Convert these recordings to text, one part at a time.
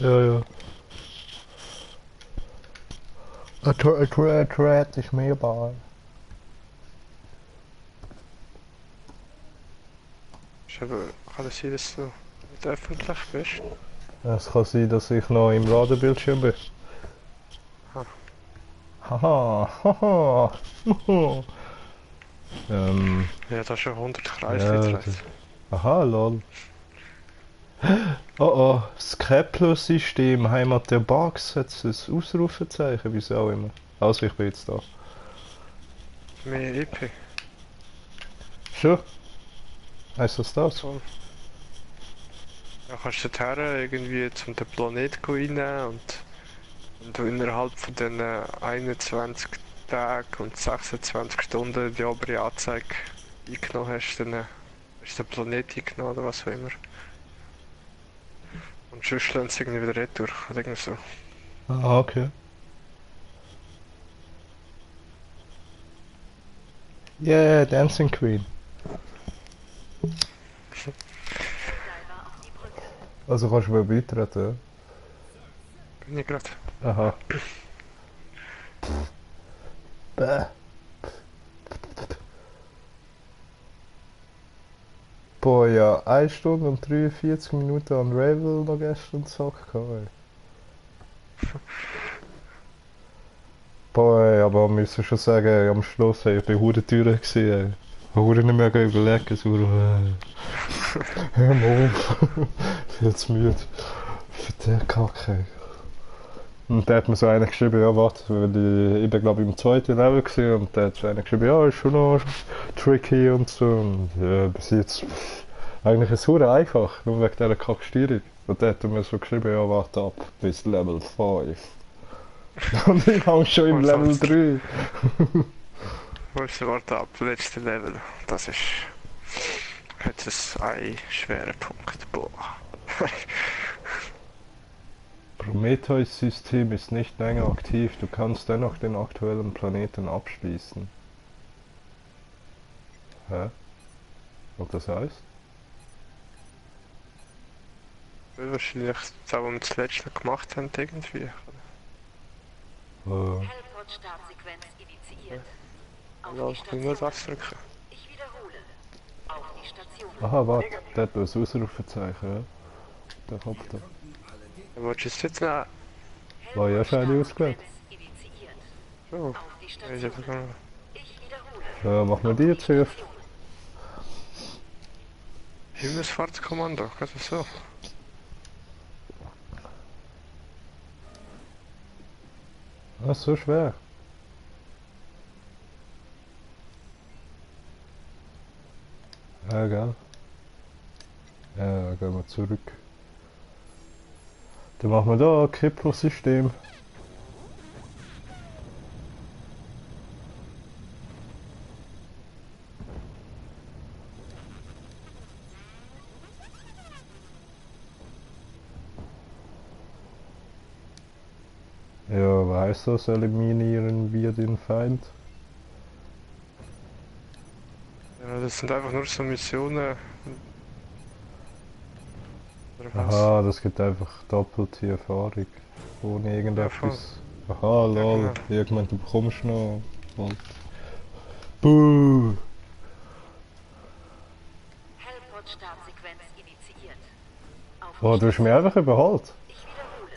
Ja, ja. Ein Thread ist mehrbar. Ist aber, kann es sein, dass du nicht öffentlich bist? Es kann sein, dass ich noch im Ladebildschirm bin. Ah, Haha, haha. ja, da schon 100 Kreisli Ja, gedreht. aha, lol. Oh oh, das Kepler-System, Heimat der Bugs, hat es ein Ausrufezeichen, wieso auch immer. Also, ich bin jetzt da. Mehr EP. Schon? Heißt das? Voll. Ja, kannst du dorthin irgendwie zum den Planet einnehmen und wenn du innerhalb von den 21 Tagen und 26 Stunden die obere Anzeige eingenommen hast, dann hast du den Planet eingenommen oder was auch immer. Und sonst lassen sie irgendwie wieder retour oder irgendwie so. Ah, okay. Yeah, Dancing Queen. Also kannst du mal beitreten, Bin ich gerade. ja? Aha. Bäh. Boah, ja, 1 Stunde und 43 Minuten an Ravel noch gestern gezockt. Ey. Boah, ey, aber man muss schon sagen, ey, am Schluss, ey, ich bin hure teuer gewesen. Ich habe nicht mehr überlegen, so, hör mal auf. Viel zu müde. Für den Kacke. Ey. Und da hat mir so einer geschrieben, ja warte, weil ich bin glaube ich im zweiten Level gewesen, und da hat so einer geschrieben, ja ist schon noch tricky und so. Und ja, bis jetzt eigentlich ist es hure einfach, nur wegen dieser Kacksteuerung. Und da hat er mir so geschrieben, ja warte ab bis Level 5. Und ich hang schon im Level 3. Wolltest du warten ab, letzte Level. Das ist jetzt ein schwerer Punkt. Boah. Prometheus-System ist nicht länger aktiv, du kannst dennoch den aktuellen Planeten abschließen. Hä? Was das heißt? Wahrscheinlich das, was wir zuletzt noch gemacht haben, irgendwie. Helport-Startsequenz initiiert. Auf Ja, die ich kann nur Station. das drücken. Ich wiederhole. Auf die Station. Aha, warte, der hat ein Ausrufezeichen, ja? Der Kopf da. Dann willst du jetzt noch... War ja schon eine ausgewählt. Helport-Startsequenz initiiert. Oh, Auf die ich Station. einfach noch... Ich wiederhole. Ja, machen wir die jetzt zuerst. Himmelsfahrtskommando, also so. Ah, so schwer. Ja, gell. Ja, gehen wir zurück. Dann machen wir da ein Kepler-System. Ja, weiß das, eliminieren wir den Feind. Ja, das sind einfach nur so Missionen. Oder was? Aha, das gibt einfach doppelte Erfahrung. Ohne Ja, voll. irgendetwas. Aha, Ja, lol. genau. Irgendwann du bekommst noch. Und Buh! Helport-Startsequenz initiiert. Auf Oh, die du hast mich Station. einfach überholt. Ich wiederhole.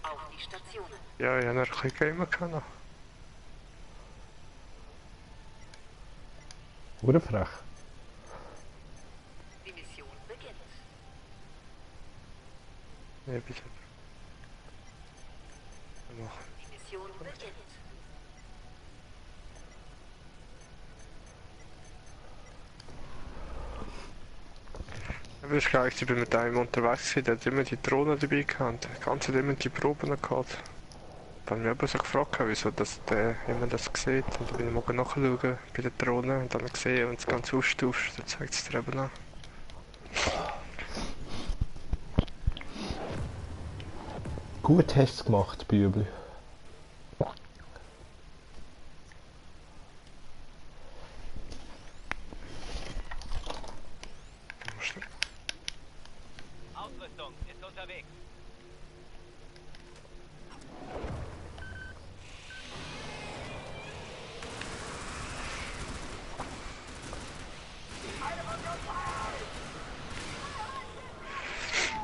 Auf die Station. Ja, ich habe noch ein bisschen gamen können. Hure frech. Die Mission beginnt. Ja, bitte. Machen. Die Mission beginnt. Aber das ist geil, ich bin mit einem unterwegs gewesen, der hat immer die Drohne dabei gehabt. Die ganze Zeit immer die Proben gehabt. Da habe ich mich aber so gefragt, wieso dass der immer das sieht. Und dann bin ich mal nachschauen bei der Drohne und dann gesehen, wenn du das Ganze aufstufst, dann zeigt es dir eben an. Gut Tests gemacht, Bübli. Ausrüstung ist unterwegs.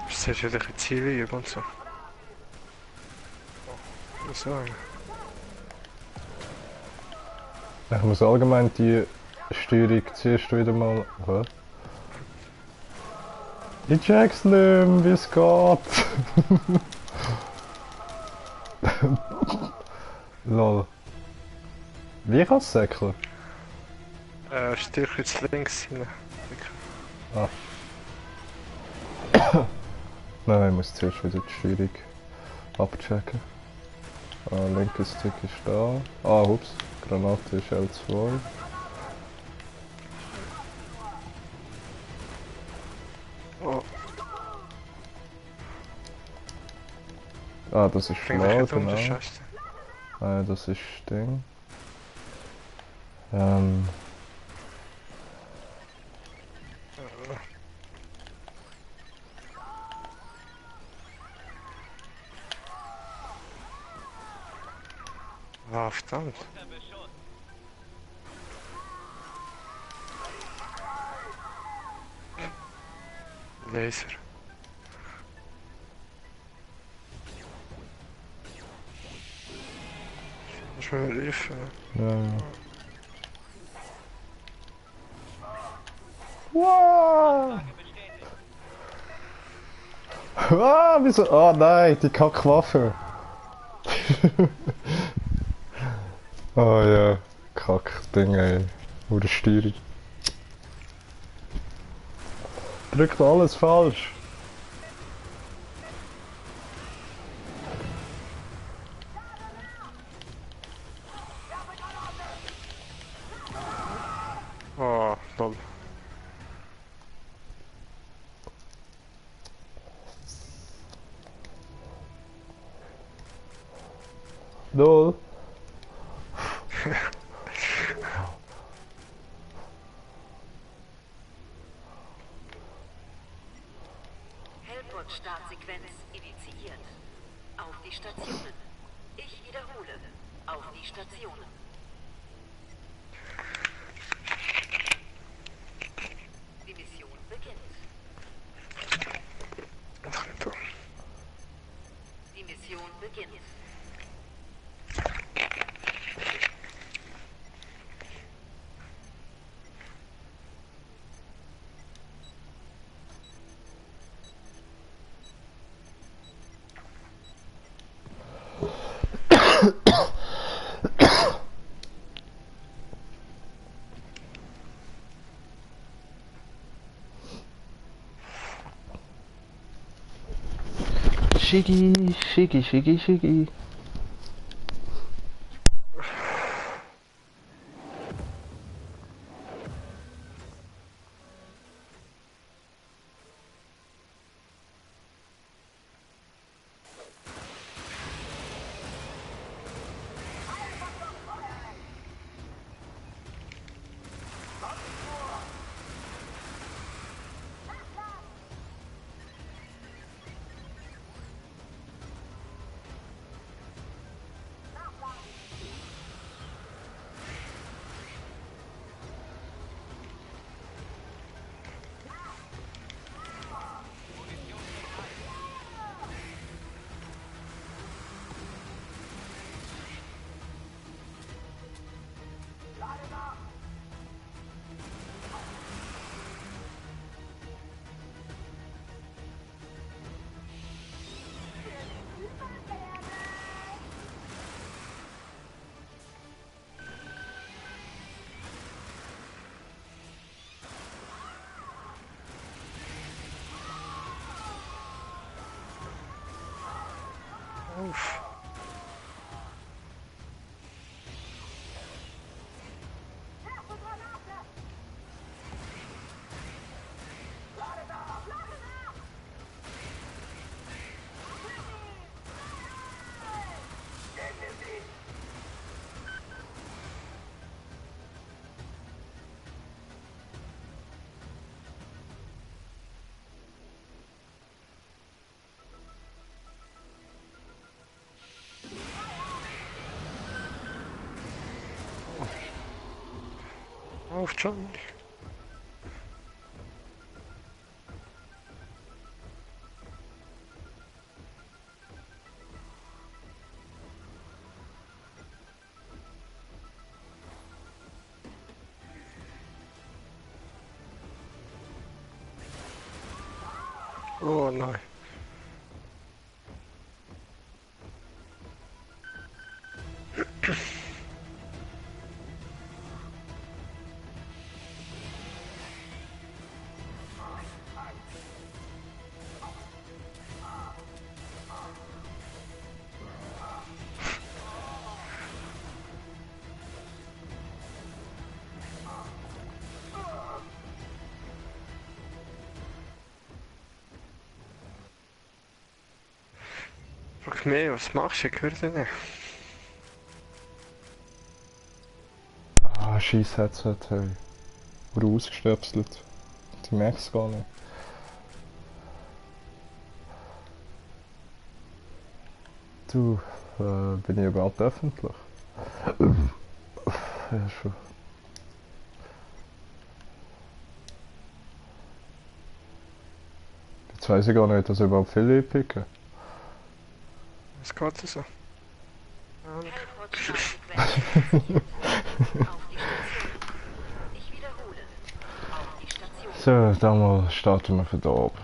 Ist das wieder ein Ziel und so? Oh, so. Ich muss allgemein die Steuerung zuerst wieder mal... Was? Ich check's nicht mehr, wie es geht. Lol. Wie kann's säckeln? Stich jetzt links rein. Ah. Nein, ich muss zuerst wieder die Steuerung abchecken. Ah, linker Stick ist da. Ah, ups. Granate ist L2. Oh, Ah, das ist bring schlau, mich um, genau. das Scheiße. Ah, das ist Ding. Ah, verdammt. Laser. Muss man mir helfen? Ja, ja. Wow! Ah, wieso? Ah, nein, die Kackwaffe. Ah ja, Kackding, ey. Oder Steuerung. Drückt alles falsch. Oh, lol. Null. Hellport-Startsequenz initiiert. Auf die Stationen. Ich wiederhole. Auf die Stationen. Die Mission beginnt. Achtung. Die Mission beginnt. Schicki, schicki, schicki, schicki. Uff. läuft schon. Oh nein. Frag mich, was machst du? Ich höre dich nicht. Ah, scheiß Headset, hey. Oder ausgestöpselt. Du merkst es gar nicht. Du, bin ich überhaupt öffentlich? Ja, schon. Jetzt weiss ich gar nicht, dass überhaupt viele picken. Was geht denn so? Teleportstraße auf die Station. Ich wiederhole. Auf die Station. So, dann mal starten wir von da oben.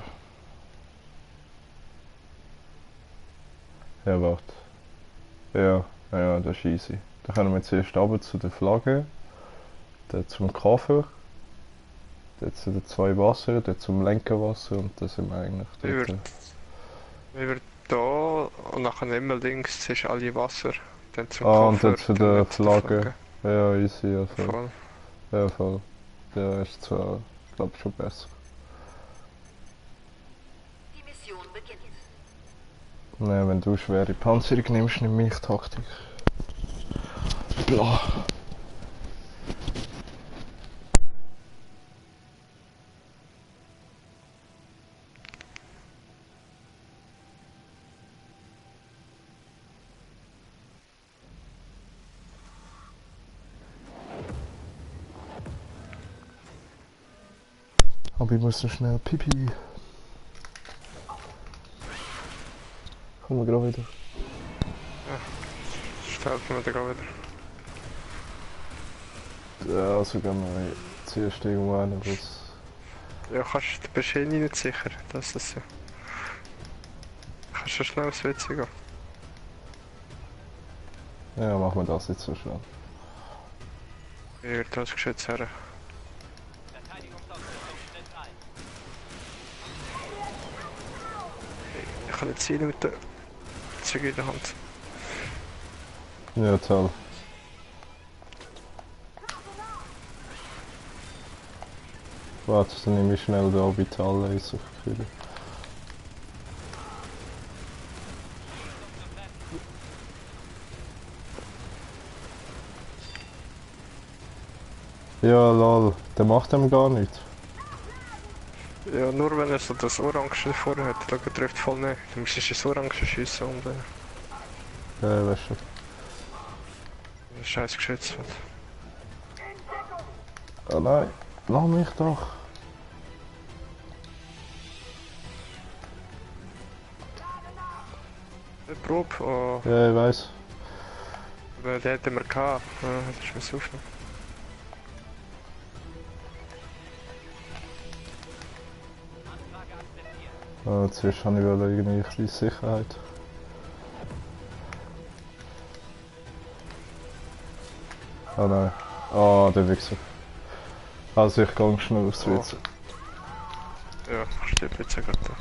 Ja, warte. Ja, das ist easy. Dann können wir zuerst runter zu der Flagge, dann zum Koffer, dann zu den 2 Wasser, dann zum Lenkerwasser und dann sind wir eigentlich dort. Wir werden da und nachher immer links ist alle Wasser. Dann zum Und Koffer, dann zu der nicht zu der Flagge. Ja, easy, ja voll. Voll. Ja, voll. Ja, ist zwar, glaub schon besser. Die Mission beginnt. Ne, wenn du schwere Panzerung nimmst, nimm ich Taktik. Bla. Aber ich muss noch schnell Pipi. Kommen wir gerade wieder. Stellt mir da wieder. Ja, also gehen wir zuerst irgendwo rein, was... Ja, du bist eh nicht sicher, dass das so. Kannst du schnell aufs WC gehen? Ja, machen wir das jetzt so schnell. Ich werde das geschätzt her. Ich kann nicht zielen mit der Zeug in der Hand. Ja, toll. Warte, dann nehme ich schnell den Orbital-Laser für dich. Ja, lol, der macht dem gar nichts. Ja, nur wenn er so das Orange vorher hat, dann trifft voll nicht. Du musst das Orange schiessen und Ja, weißt du. Scheiß geschätzt wird. Oh nein, lass mich doch. Der Probe, oh, Ja, ich weiss. den hätten wir gehabt. Das ist mir so aufgenommen. Oh, zuerst habe ich irgendwie ein bisschen Sicherheit. Oh nein. Oh, der Wichser. Also ich gehe schnell aufs WC. Ja, stimmt jetzt ja gerade da.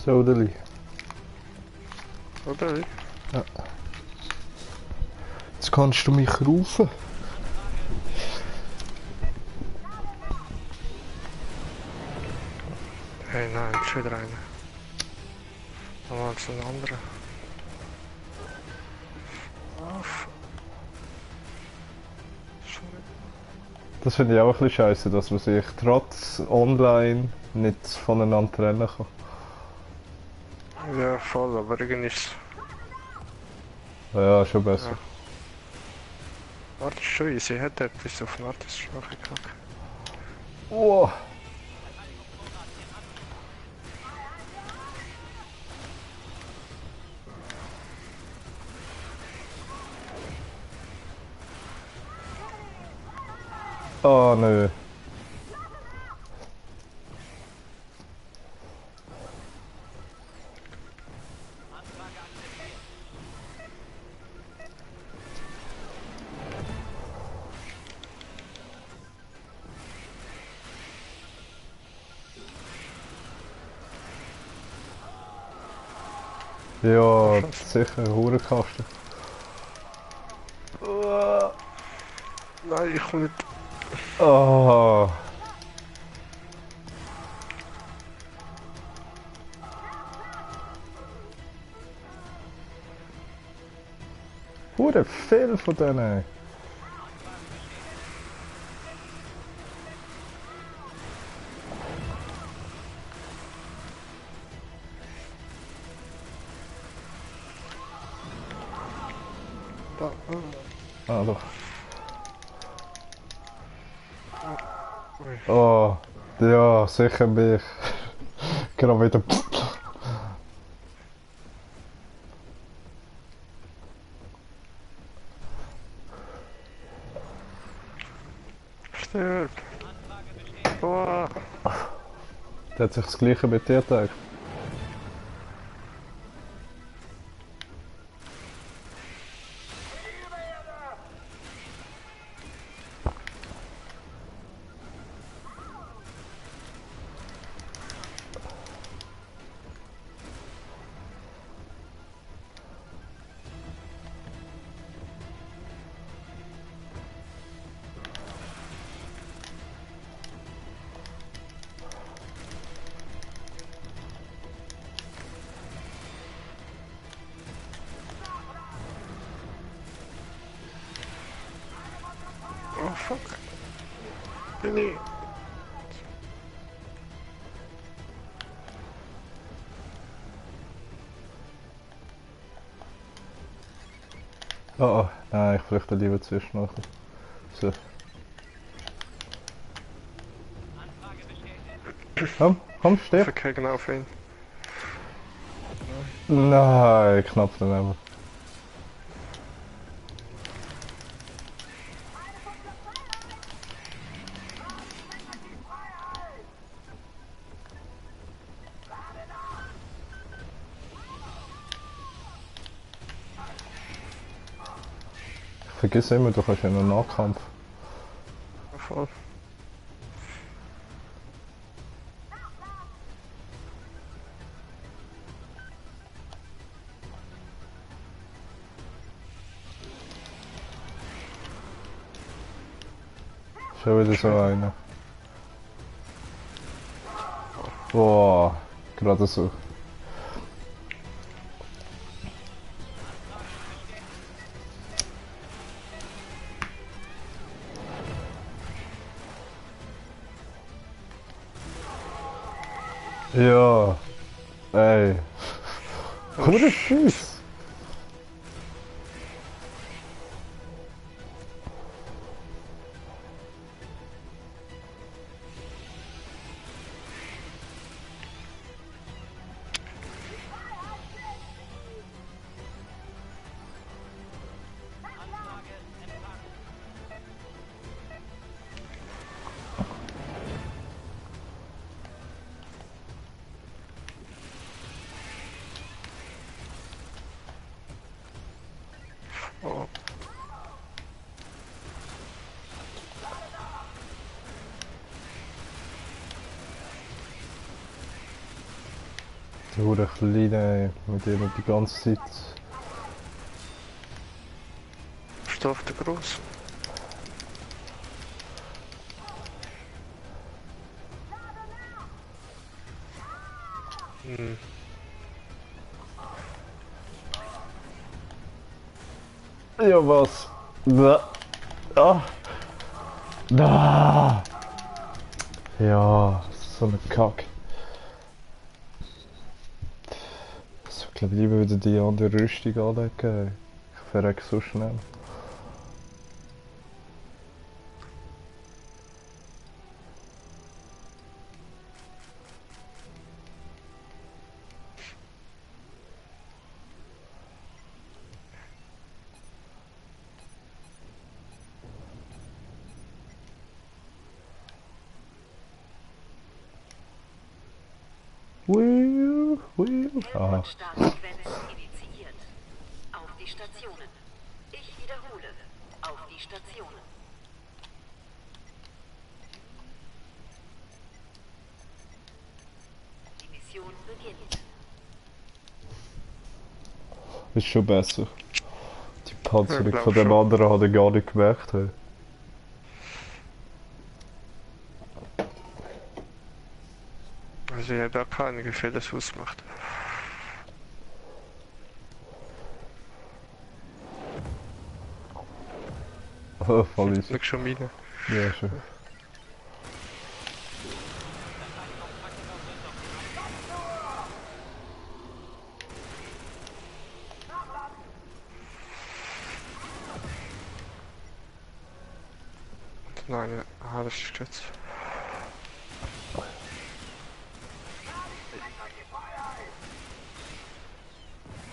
Sodeli. Oder? Ja. Jetzt kannst du mich rufen. Hey, nein, schon wieder einer. Da war es ein anderer. Auf. Das finde ich auch ein bisschen scheiße, dass man sich trotz online nicht voneinander trennen kann. Ja, voll, aber irgendwie ist Ja, schon besser. ja. Warte schon, sie hat etwas auf Wartesprache gehabt. Oh. Oh nö. Ja, sicher, Hurenkasten. Nein, ich komme nicht. Oh. Hure viel von denen. Da, Ah, doch. ui. Oh, ja, sicher mich. Gerade wieder. Stirb. Oh. Der hat sich das Gleiche mit dir gedacht. Oh fuck. Bin ich. Oh, oh, nein, ich flüchte lieber zwischen noch. So. Komm, stirb. Verkehr genau auf ihn. Nein, knapp daneben. Ich vergesse immer, du kannst ja noch Nahkampf. Voll. Schon wieder so einer. Boah, gerade so. Ja, ey. Gute Scheiß. Die Hure Kleine, mit denen die ganze Zeit. Ist doch der Gross. Hm. Ja, was? Da. Ah. Da. Ja, so eine Kack. So, ich glaube, lieber wieder die andere Rüstung anlegen. Ich verrecke so schnell. Ah. Startsequenz initiiert. Auf die Stationen. Ich wiederhole. Auf die Stationen. Die Mission beginnt. Ist schon besser. Die Panzerung glaub von dem schon. anderen hat er gar nicht gemerkt. Hey. Also ich habe da keine Fehler ausgemacht. Voll easy. Nicht schon wieder. Ja, schon. Nein, ah, das ist jetzt.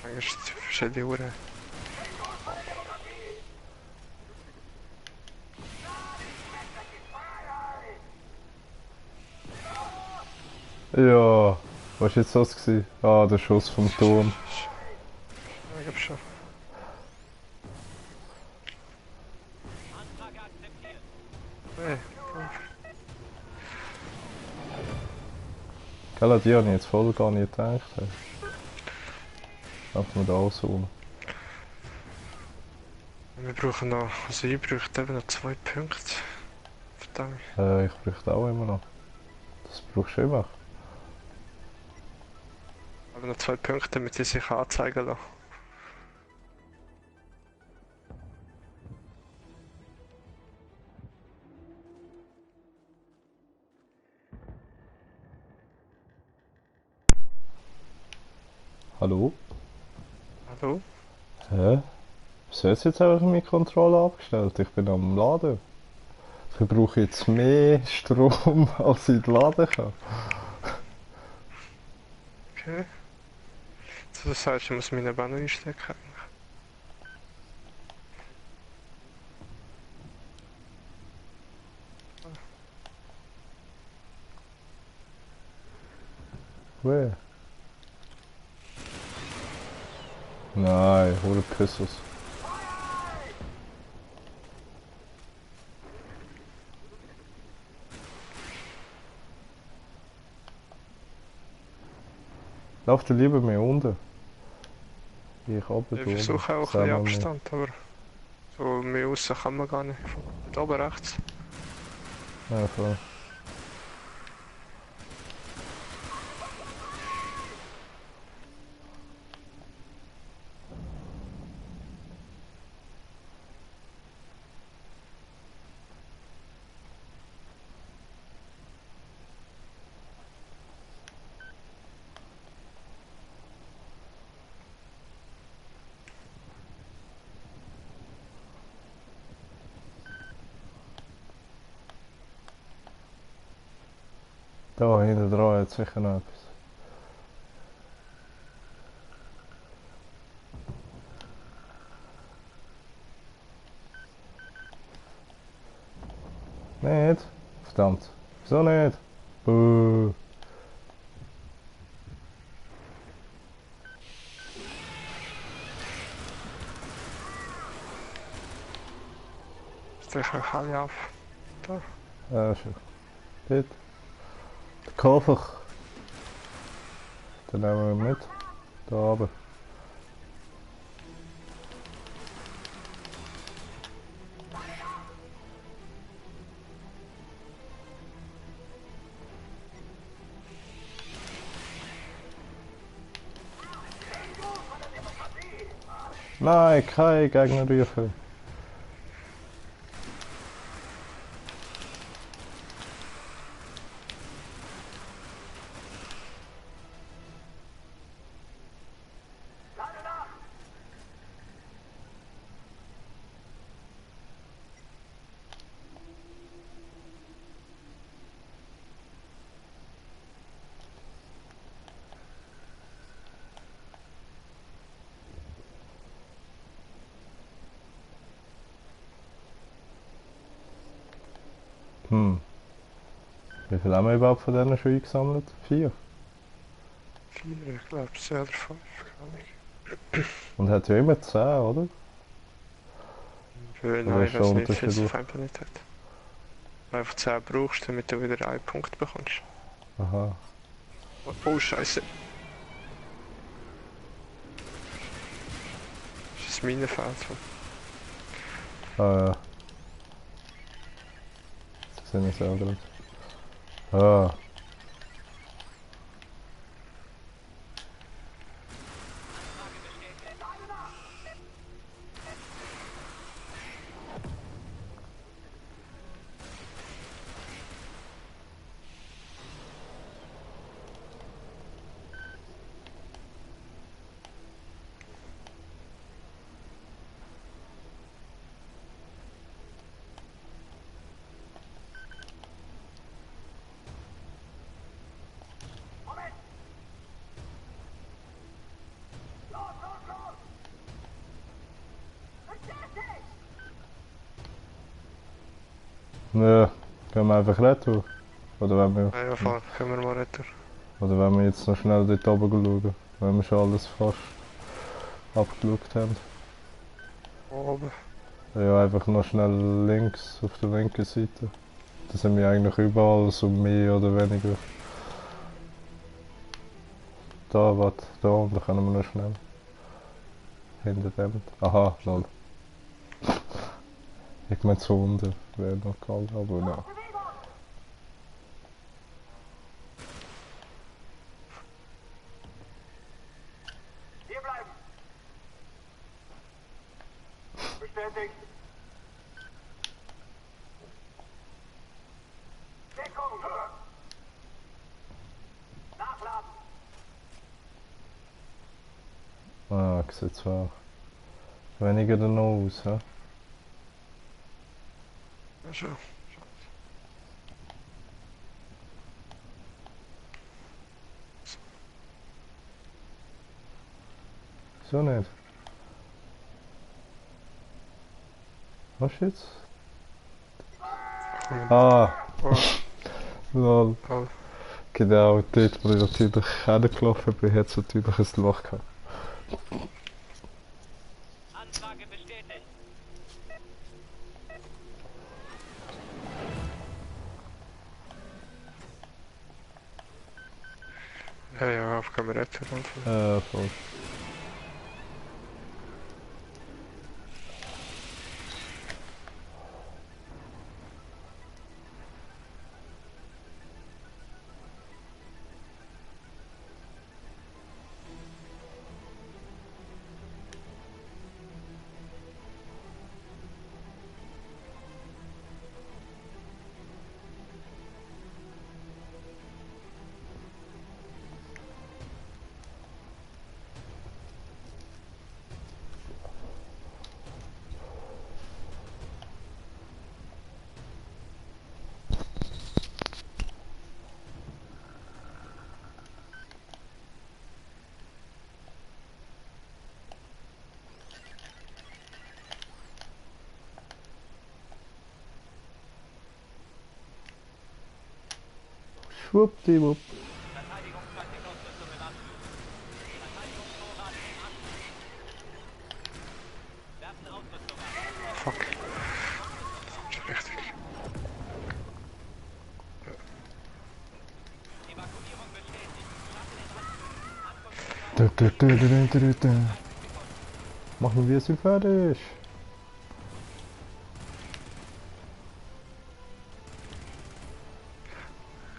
Eigentlich ist es verschiedene Uhren. Ja, was war jetzt das gewesen? Ah, der Schuss vom Turm. Ja, ich glaube schon. Hey, Gell, die habe ich jetzt voll gar nicht gedacht. Hey. Einfach mal da ausholen. wir brauchen noch, also ich bräuchte eben noch 2 Punkte. Verdammt. Ich bräuchte auch immer noch. Das brauchst du immer. Aber noch 2 Punkte, damit sie sich anzeigen lassen. Hallo? Hallo? Hä? Wieso hast du jetzt einfach meine Kontrolle abgestellt? Ich bin am Laden. Ich brauche jetzt mehr Strom, als ich laden kann. Okay. So, das heißt, ich muss meine Banner einstecken. Wer? Nein, hol Pissus. Lauf dir lieber mehr unten. Ich runter. Ich versuche auch ein bisschen Abstand, aber so mehr aussen kann man gar nicht. Da oben rechts. Ja, voll. Da hinten dran hat sicher noch etwas. Nicht? Verdammt. Wieso nicht? Buh. Steek ik alle af. Da. Ja, schon. Dit. Der Koffer. Dann nehmen wir mit. Da oben. Nein, kein Gegner rufen. Wie viel haben wir überhaupt von denen schon eingesammelt? 4. 4, ich glaube, es oder 5, gar nicht. Und hat ja immer 10, oder? Nein, Oder ich ist weiß der nicht, wie Unterschied es auf- auf einmal nicht hat. Weil du einfach 10 brauchst, damit du wieder einen Punkt bekommst. Aha. Oh, Scheiße. Das ist mein Feld. Ah ja. Das sehe ich auch gerade. Ah. Nö, gehen wir einfach retour. Oder wenn wir, Ja, voll. Können wir mal retour. oder wenn wir jetzt noch schnell dort oben schauen. Wenn wir schon alles fast abgeschaut haben. Oben. Ja, einfach noch schnell links, auf der linken Seite. Da sind wir eigentlich überall so mehr oder weniger. Da, warte, da unten können wir noch schnell. Hinter dem. Aha, lol. Ich meine so unten wäre noch kalt, aber nein. Hier bleiben! Bestätigt! Deckung! Nachladen! Ah, sieht zwar weniger dann aus, hä? Also. So nicht. Was jetzt? Ah, Oh, lol. oh. Genau, dort, wo ich natürlich hergelaufen bin, hat es natürlich ein Loch gehabt. Anfrage bestätigt! Ja, ja, auf können wir retour. Voll. Schwuppdiwupp. Verteidigungstaktik-Ausrüstung im Anflug. Verteidigungsvorrat im Anflug. Werfen Ausrüstung ab. Fuck. Ist richtig. Evakuierung bestätigt. Shuttle in Anflug. Machen wir sie fertig.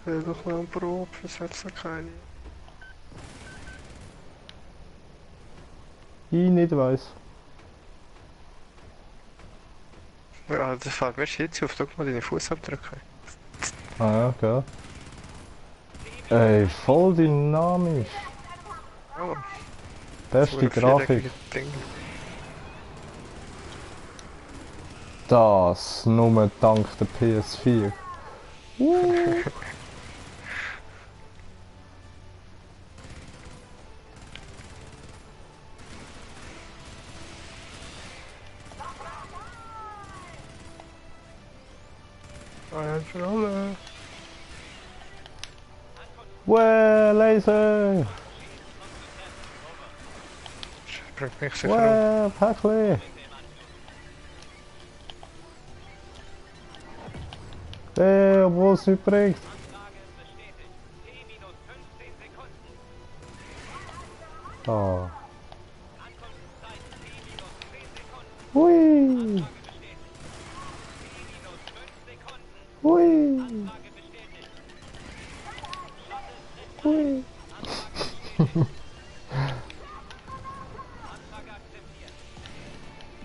Ich will doch mal eine Probe, es hat noch keine. Ich nicht weiss. Ja, das fällt mir jetzt auf, guck mal deine Fußabdrücke. Ah ja, gell. Ey, voll dynamisch. Oh, Beste Grafik. Ding. Das nur dank der PS4. Ein für alle. Wow, Laser! Bringt mich sicher um. Wow, Päckli! Ey, obwohl es nicht bringt. Anlage bestätigt. T-15 Sekunden. Ah. Ankunftszeit T-10 Sekunden. Hui! Anlage bestätigt. T-5 Sekunden. Hui! Anlage bestätigt. Hui! Anlage akzeptiert.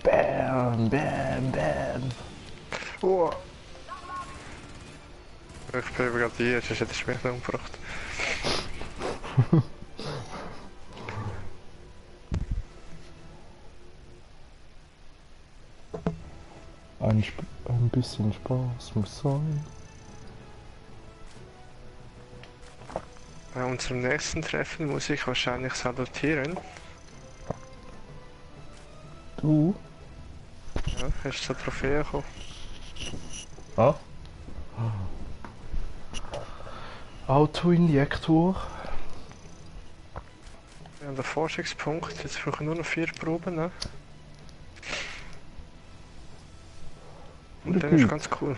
Bam, bam, bam! Oh. Ich bin gerade hier, sonst hätte ich mich noch umgebracht. Ein bisschen Spaß muss sein. Bei unserem nächsten Treffen muss ich wahrscheinlich salutieren. Du? Ja, hast du zur Trophäe gekommen? Ah? Autoinjektor. Ja, der Forschungspunkt, jetzt brauche ich nur noch 4 Proben. Ne? Und dann ist ganz cool.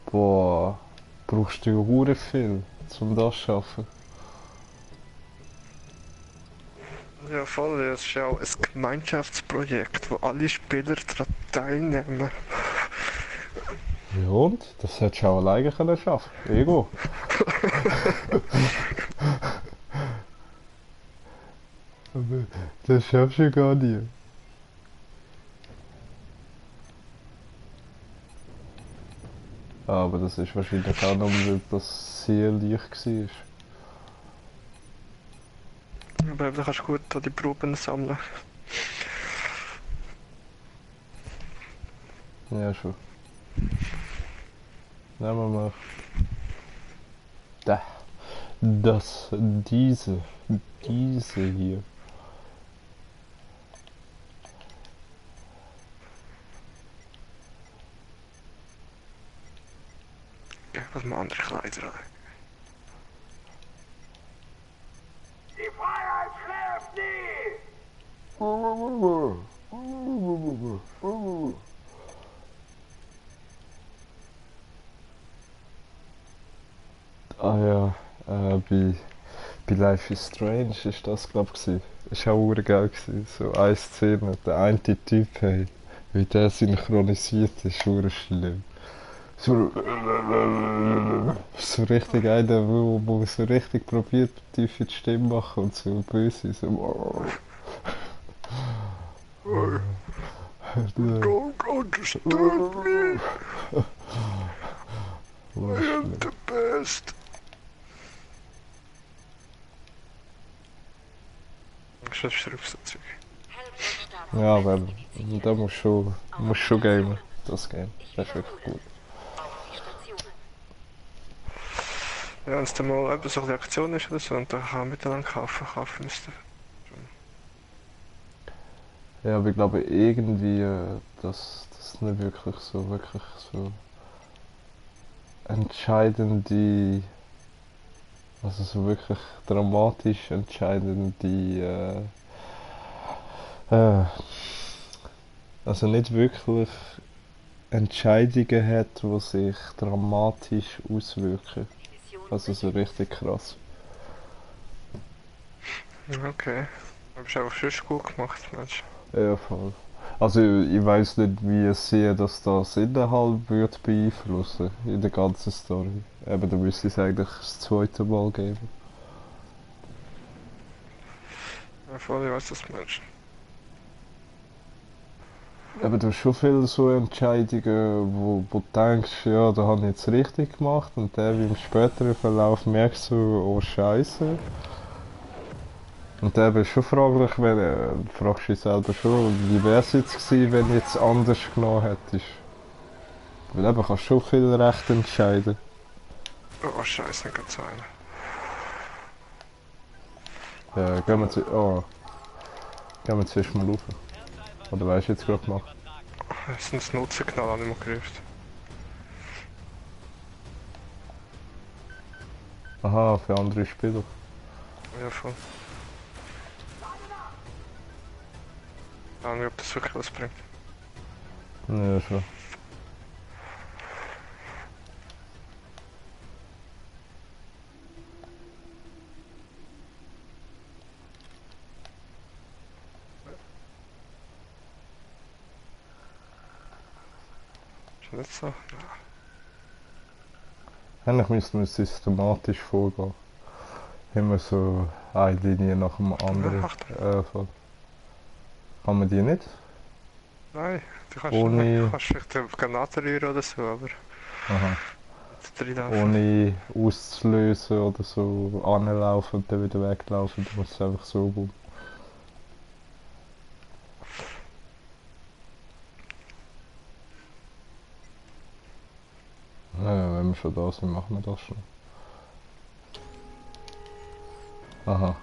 Boah, brauchst du hure viel, um das zu schaffen. Ja voll, das ist ja auch ein Gemeinschaftsprojekt, wo alle Spieler daran teilnehmen. Ja und? Das hättest du auch alleine können schaffen. Ego. Aber das schaffst du gar nie. Aber das ist wahrscheinlich auch noch, weil das sehr leicht war. Aber da kannst du gut an die Proben sammeln. Ja, schon. Nehmen wir mal. Da. Diese hier. Ja, was mal andere Kleider an. Die Freiheit schläft nie! Ah ja, bei Life is Strange ist das glaube ich gewesen. Ist auch geil gewesen. So eine Szene, der eine Typ, hey, wie der synchronisiert ist, ist schlimm. So, so richtig einer, wo so richtig probiert, tiefe Stimme machen und so böse, so. Don't understand me, I am the best. Ich schreibe es dazu. Ja, aber da musst du schon gamen, das Game. Das ist wirklich gut. Ja, wenn es dann mal eben so eine Aktion ist oder so, und dann kann man miteinander kaufen müsste. Ja, aber ich glaube irgendwie, dass das nicht wirklich so entscheidende, also so wirklich dramatisch entscheidende, also nicht wirklich Entscheidungen hat, die sich dramatisch auswirken. Die Mission Also so richtig krass. Okay. Aber ist einfach schon gut gemacht, Mensch. Ja, voll. Also ich weiß nicht, wie es sehe, dass das innerhalb wird beeinflussen in der ganzen Story. Eben, da müsste es eigentlich das zweite Mal geben. Ja, voll, ich weiß das, Mensch. Aber du hast schon viele so Entscheidungen, wo du denkst, ja, da habe ich jetzt richtig gemacht und dann im späteren Verlauf merkst du, oh Scheiße. Und dann bist du schon fraglich, wenn fragst du dich selber schon, wie wäre es jetzt gewesen, wenn du jetzt anders genommen hättest. Weil eben kannst du schon viel recht entscheiden. Oh, Scheiße, nicht ganz einer. Ja, gehen wir zuerst mal rauf. Oder weißt du jetzt gerade gemacht? Es sind das Nutzenknall an ihm gerufen. Aha, für andere Spieler. Ja, voll. Ich weiß nicht, ob das wirklich was bringt. Ja, schon. Ist nicht so? Eigentlich müsste man systematisch vorgehen. Immer so eine Linie nach dem anderen. Voll. Kann man die nicht? Nein, du kannst, Ohne- kannst vielleicht eine Granate rühren oder so, aber Aha. jetzt reinlaufen. Ohne auszulösen oder so anlaufen und dann wieder weglaufen. Du musst es einfach so gut. Ja, wenn wir schon da sind, machen wir das schon. Aha.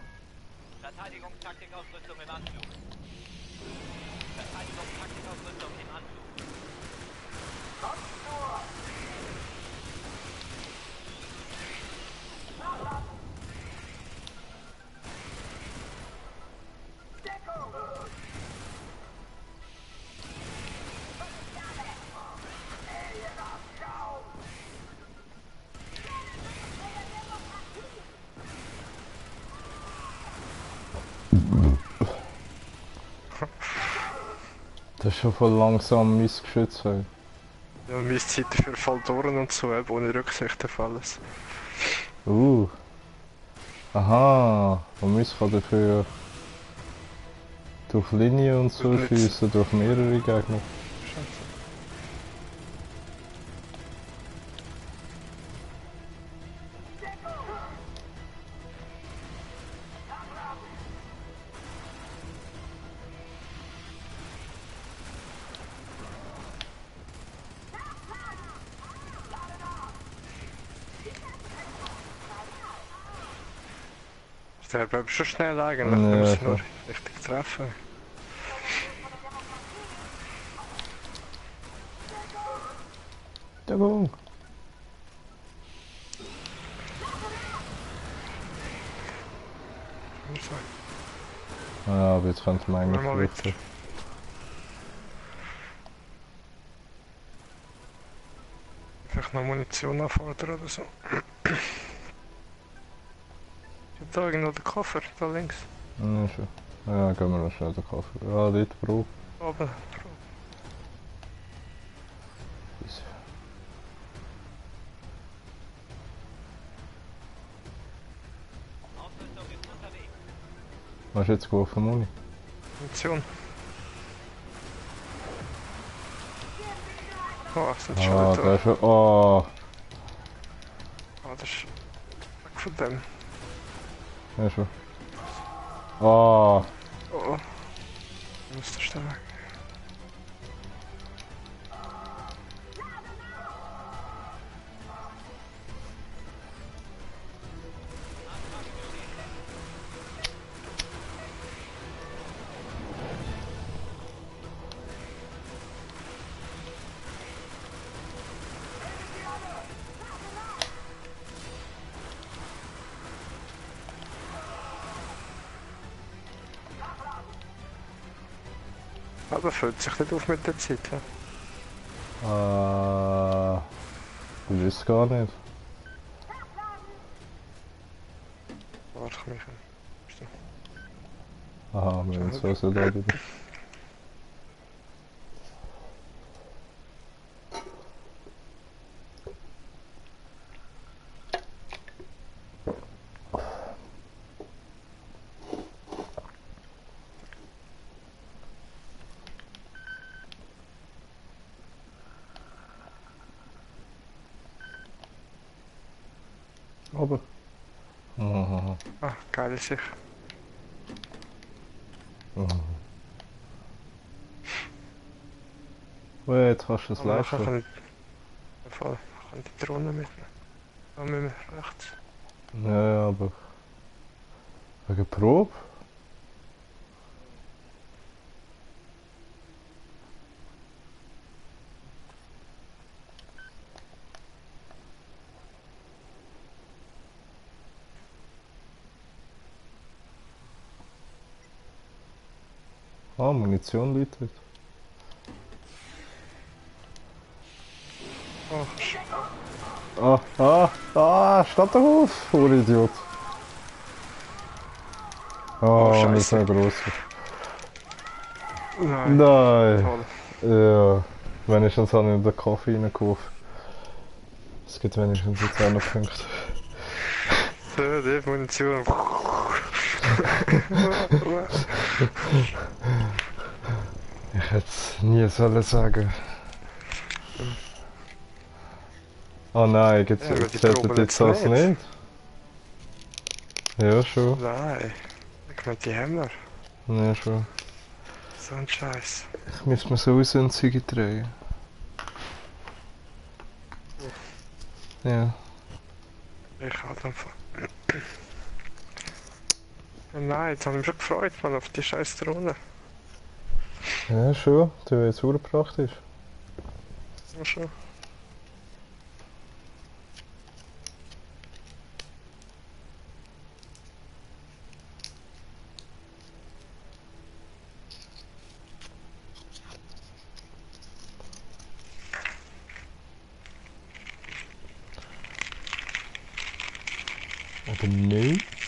Verteidigungstaktikausrüstung im Anflug. Verteidigungstaktikausrüstung im Anflug. Das ist schon voll langsam mein Geschütz. Hey. Ja, meine Zeit für Faldoren und so, eben ohne Rücksicht auf alles. Aha. Und meins kann dafür durch Linie und so Nicht. schiessen, durch mehrere Gegner. Scheiße. Der bleibt schon schnell eigentlich, Ja, man muss voll. nur richtig treffen. Deckung! Ja, aber jetzt könnte man eigentlich Mal weiter. flüchten. Vielleicht noch Munition anfordern oder so. Ich hab da irgendwo den Koffer, da links. Ja, schon. Ja, gehen wir noch schnell den Kaffee. Ja, dort, Bro. Oben. Ausrüstung ist unterwegs. Was ist jetzt geworfen, Muni? Munition. Oh, es ist schon Ah, wieder der da. ist schon. Oh, Ah, das ist weg von dem. ja schon. Oh, Oh. Du musst der weg. Aber füllt sich nicht auf mit der Zeit. Ja? ich weiß gar nicht. machen können. Aha, wir haben so da wieder. Aber. Aha. Ah, geile Sicht. Wait, kannst du das Aber nachher leisten? kann ich die Drohne mitnehmen. Da müssen wir rechts. Ja, aber. Wegen Probe? Ah, Munition liegt. Oh, Steht doch auf, Idiot. Oh, wir Scheiße. sind gross. nein. Nein. Toll. Ja, wenigstens habe ich den Kaffee reingekauft. Es gibt wenigstens jetzt auch noch Punkte. So, die Munition. Ich hätte es nie sollen sagen. Oh nein, jetzt Ja, aber die zählt Probe jetzt das nicht. nicht? Ja, schon. Nein. Ich meine, die haben wir. Ja, schon. So ein Scheiß. Ich muss mir sowieso ein Zeug drehen. Ja. Ich halt einfach. Oh nein, jetzt habe ich mich schon gefreut, man, auf die scheiß Drohne. Ja, schon. Die wird jetzt praktisch. Ja, schon. Oder nicht?